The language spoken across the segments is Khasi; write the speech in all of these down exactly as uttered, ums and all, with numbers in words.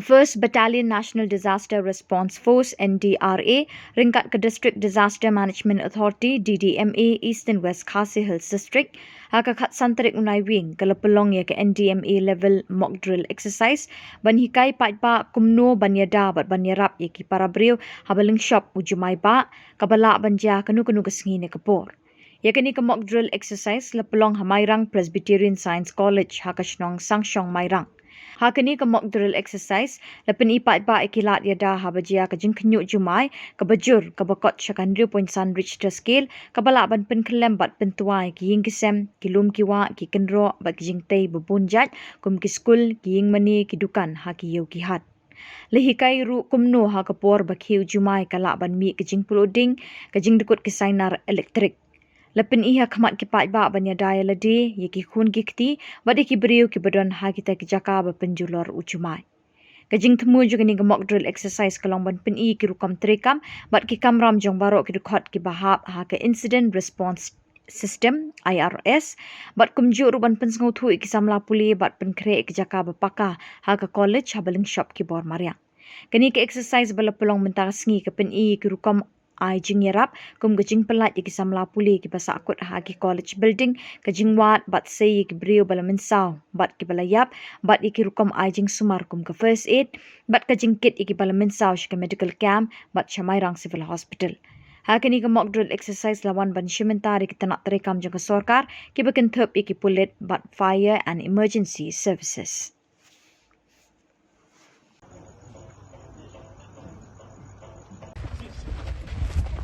First Battalion National Disaster Response Force, N D R A, ryngkat ka District Disaster Management Authority, D D M A, Eastern West Khasi Hills District, ha ka khatsan tarik u Naiwieng, ka la pynlong ïa ka N D M A level mock drill exercise, ban hikai paidbah kumno ban ïada bad ban ïarap ïa ki para briew haba lyngshop u jumai bah, kaba lah ban jia kano kano ka sngi ne ka por. Ïa kane ka mock drill exercise la pynlong ha Mairang Presbyterian Science College, ha ka shnong Sangshong, Mairang. Ha kane ka mock drill exercise la pyni paidbah ïa ki lad ïada haba jia ka jingkhynñiuh jumai kaba jur, kaba kot sha ka hynriew point san Richter scale, kaba lah ban pynkhyllem bad pyntwa ïa ki ïing ki sem, ki lum ki wah, ki kynroh bad ki jingtei ba bun jait, kum ki skul, ki ïing mane, ki dukan, ha ki ïew ki hat. La hikai ruh kumno ha ka por ba khiew jumai ka lah ban mih ka jingpluh ding, ka jingdkut ki sainar elektrik. La pyni ha khmat ki paidbah ban ïada ïa lade, ïa ki khun ki kti bad ïa ki briew kiba don ha kita ki jaka ba pynjulor u jumai. Ka jingthmu jong kane ka mock drill exercise ka long ban pyni ki rukom treikam bad ki kamram jong baroh ki dkhot kiba hap ha ka Incident Response System, I R S, bad kumjuh ruh ban pynsngewthuh ïa ki samla pule bad pynkhreh ïa ki jaka ba paka ha ka college haba lyngshop ki bor mariang. Kane ka exercise ba la pynlong mynta ka sngi ka pyni ïa ki rukom ai jingïarap, kum ka jingpyllait ïa ki samla pule kiba sahkut ha ki college building, ka jingwad bad sei ïa ki briew ba la mynsaw bad kiba la ïap, bad ïa ki rukom ai jingsumar kum ka first aid, bad ka jingkit ïa kiba la mynsaw sha ka medical camp bad sha Mairang Civil Hospital. Ha kane ka mock drill exercise la wan ban shim bynta da ki tnat treikam jong ka sorkar kiba kynthup ïa ki pulit bad Fire and Emergency Services.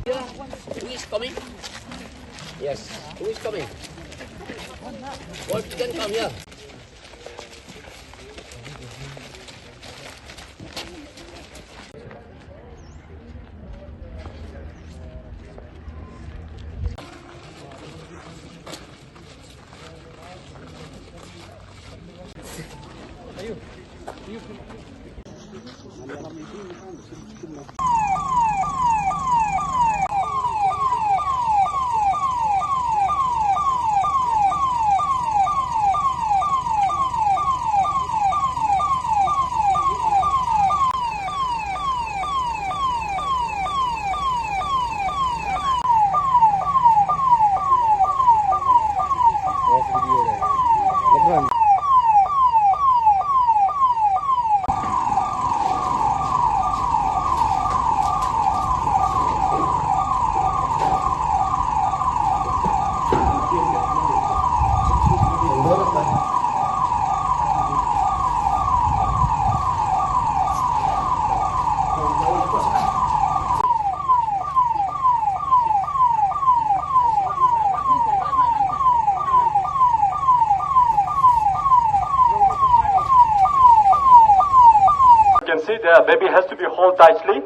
Who is coming? Yes. Who is coming? What can come here? You can see the baby has to be held tightly.